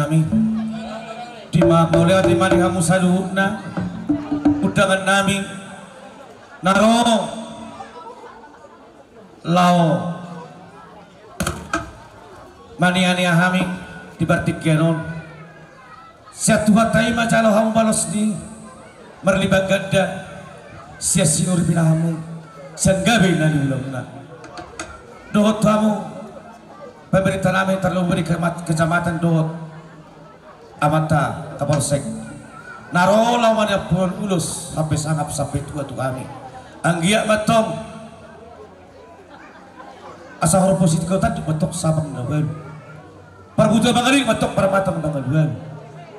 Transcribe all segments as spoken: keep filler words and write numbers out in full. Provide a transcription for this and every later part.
Di ma mauliate ma di hamu saluhutna undangan nami na ro laho maniania hami di partingkian on. Sian Tuhanta i ma jalo hamu balos ni marlipat ganda sian sinur pinahanmu sian gabe na niulahonmu dohot hamu pemerintah nami, terlebih di kecamatan dohot amanta Kapolsek na ro laho maniampuhon ulos sampe sangap sampe tua tu hami. Anggiat ma tong asa horbo sitingkotan tu ma tong sabang na baru. Parbutuha mangaling ma tong parmata mangalualu.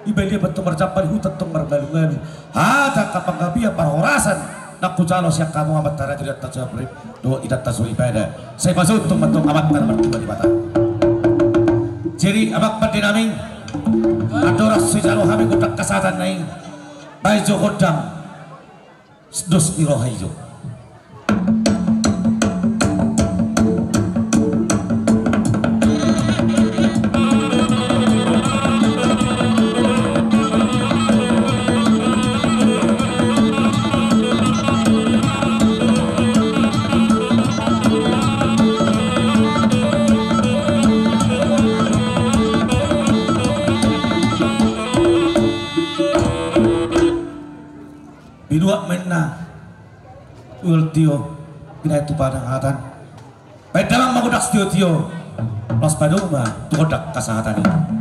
Iba dia ma tong marjampa di huta tong marbalualu. Hata kapanggabean parhorasan na hujalo sian hamu amanta raja di hata suhapri dohot di hata suharipada. Sai pasaut tong ma tong amanta na martua Debata. Jadi amang pande nami, andorang so dijalo hami gondang hasahatan na i, baen jo gondang dos ni roha i jo. Binuat ma inna uol tio, binahen tu panangatan. Baen damang ma gondang sitiotio, laos padomu ma tu gondang hasahatan i.